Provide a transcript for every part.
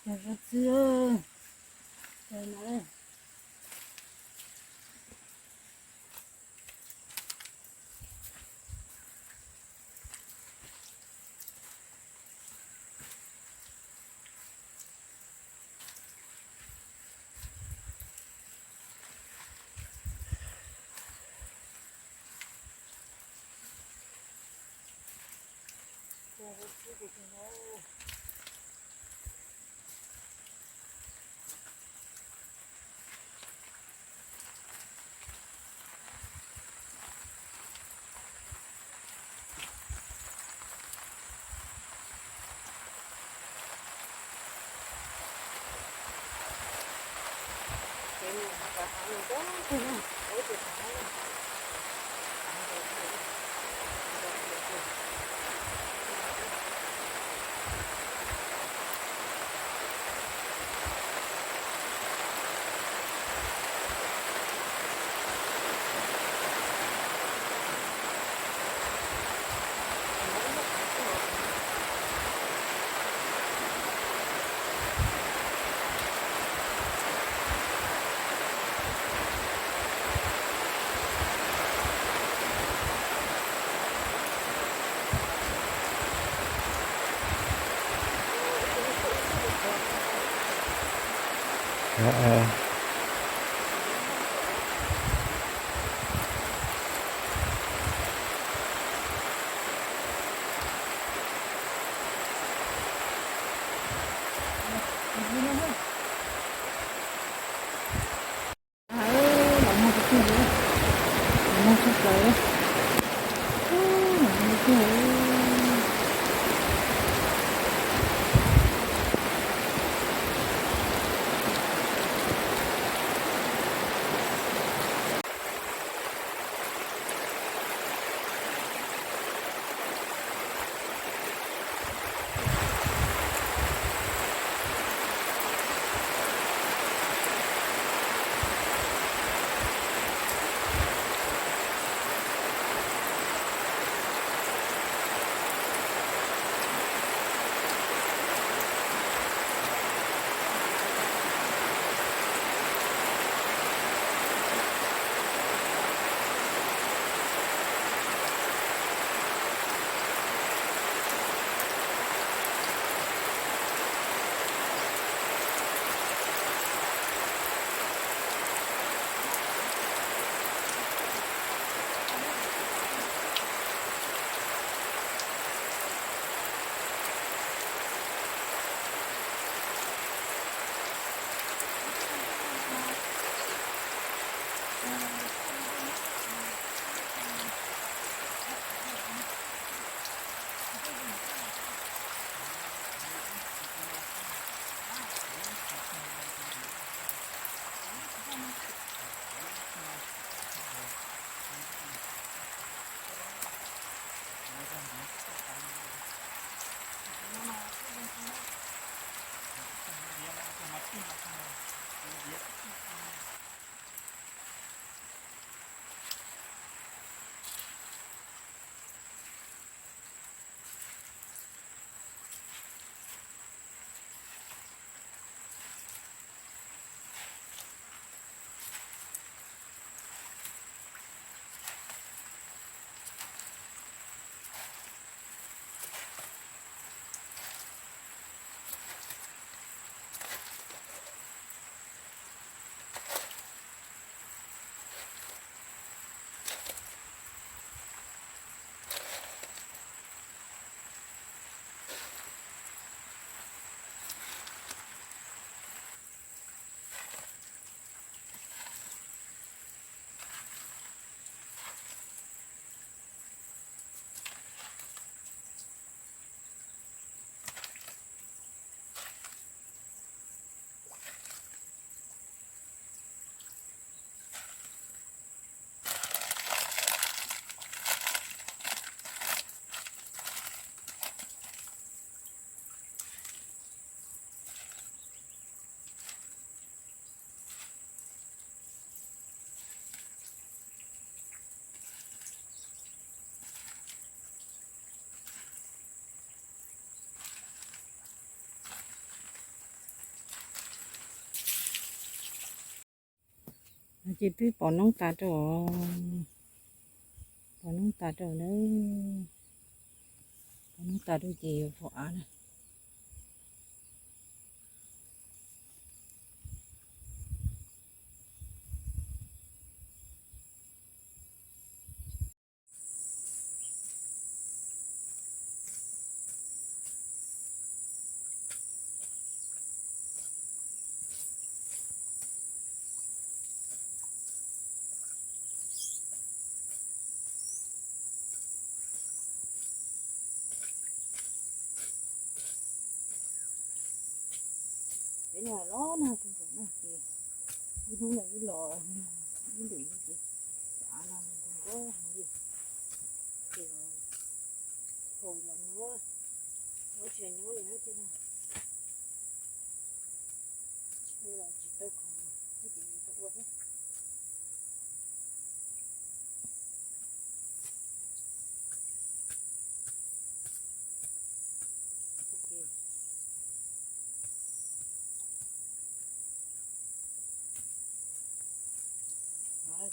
Txiv, Ces twb pom noob tas rau, pom noob tas rau na, pom noob tas rau ces yuav faus av na. Peb no los nag kawg nkaus na ces ib hnub no wb los ib lwm no ces cov av no nkaus nkaus heev li ces faus los nyuaj, ua tsis nyuaj li na ces no ua los tsis tau khoom thiab ces yuav tau ua thiab.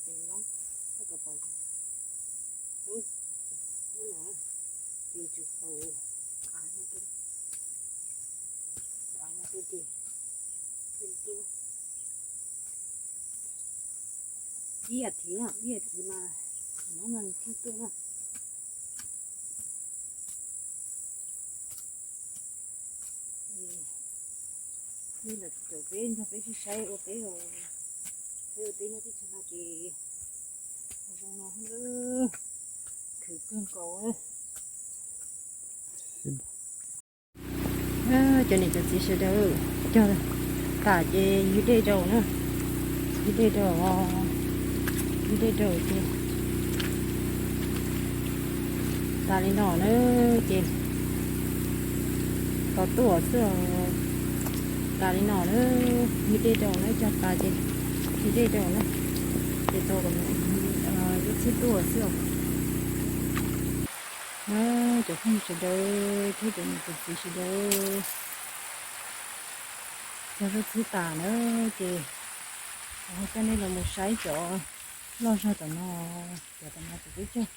Ces no, ces tsum faus av no rau, faus av no rau ces ib as thiv, ib as thiv mas no mas thiaj tuaj na. Li lawm caum peb nrog peb sib saib ua teb, peb ua teb nyob teb chaws no ces zoo no, khwv kawg nkaus. Cov niam cov txiv sawv daws, cog tas ces ywg dej rau na, ywg dej rau, ywg dej rau ces tas li no na, ces tos tuaj xwb, tas li no na, ywg dej rau na, cog tas ces ywg dej rau na, ces tau ib txhib tuaj xwb. Cov phooj ywg sawv daws thiab cov niam cov txiv sawv daws, cog lub txhib tas na ces kuv ho coj nej los mus saib cov loj zog tom no, cov tom no ces twb cog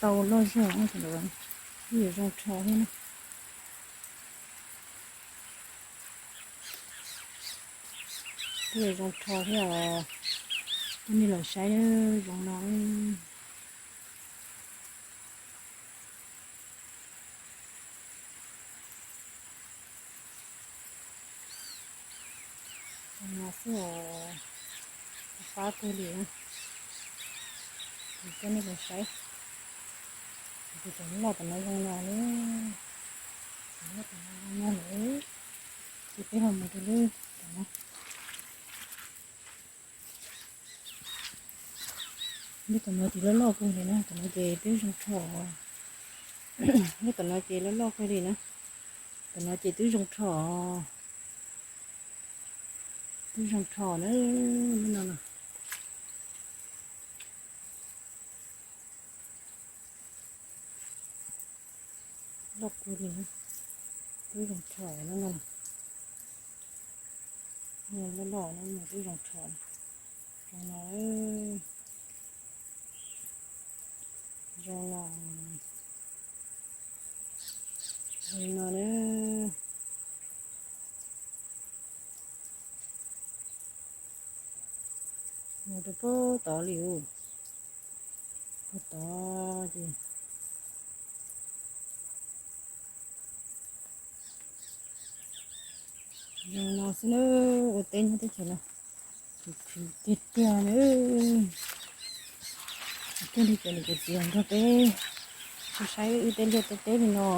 tau loj zog, twb yuav zoo rho thiab na. Twb yuav zoo rho thiab os, coj nej los saib zoo no. Zoo no xwb os, fab kawg li na. Kuv coj nej los saib, kuv cov loj tom no zoo no na, cov loj tom no zoo no lawm, ces peb ho mus rau lub tom no. Lub tom no ces loj loj kawg li na, tom no ces twb zoo rho, lub tom no ces loj loj kawg li na, tom no ces twb zoo rho, twb zoo rho na, lub no na. Loj kawg li na, twb zoo rho na, loj loj na, twb zoo rho, zoo no, zoo no, zoo no na. Mus rau puag tod li, puag tod ces zoo no xwb na, ua teb nyob teb chaws no khwv tiag tiag na. Thiaj li cov niam cov txiv nrog peb saib wb tej liaj tej teb li no.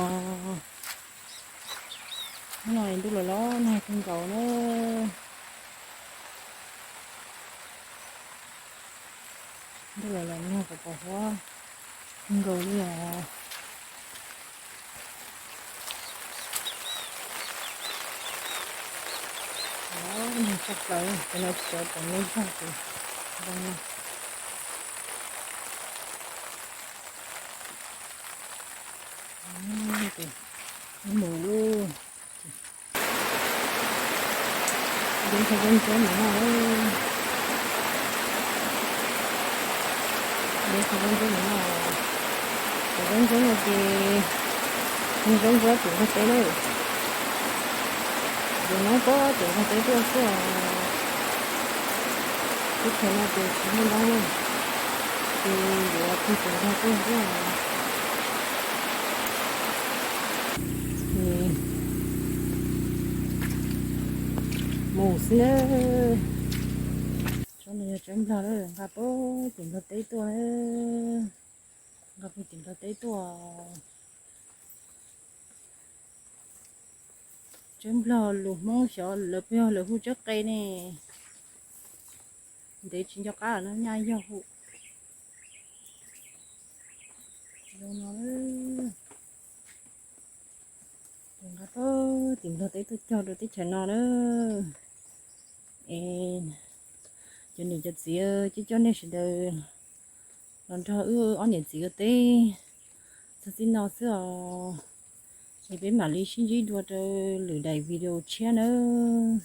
Hnub no ntuj los los nag kawg nkaus na. Ntuj los los nag pos pos huab kawg nkaus li os. Los nag tshaj plaws, cov no tsis cov tom no zog ces zoo no. Mus lub, mus ntsia ntsia mus no. Ntawd tsis zoo zoo no, tus zoo zoo no ces tus zoo zoo tim Nplog teb na. Tus no pab tim Nplog teb tuaj xwb os. Teb chaws no ces tsis muaj dab na, ces yuav pug tim Nplog tuaj xwb os. Mus xwb na. Tsob no yog tsob Nplog na, nqa pug tim Nplog teb tuaj na. Nqa pug tim Nplog teb tuaj. Tsob Nplog lus Hmoob xyov lawv puas yog lawv hu tsob qe ne. Ntev tsis nco qab no nyaj yog hu zoo no. Nqa pug tim Nplog teb tuaj cog rau teb chaws no na. Es cov niam cov txiv, coj coj nej sawv daws los nrog wb ob niam txiv ua teb txog txij no xwb os. Es peb mam li sib ntsib dua rau lwm daim video tshiab nawb.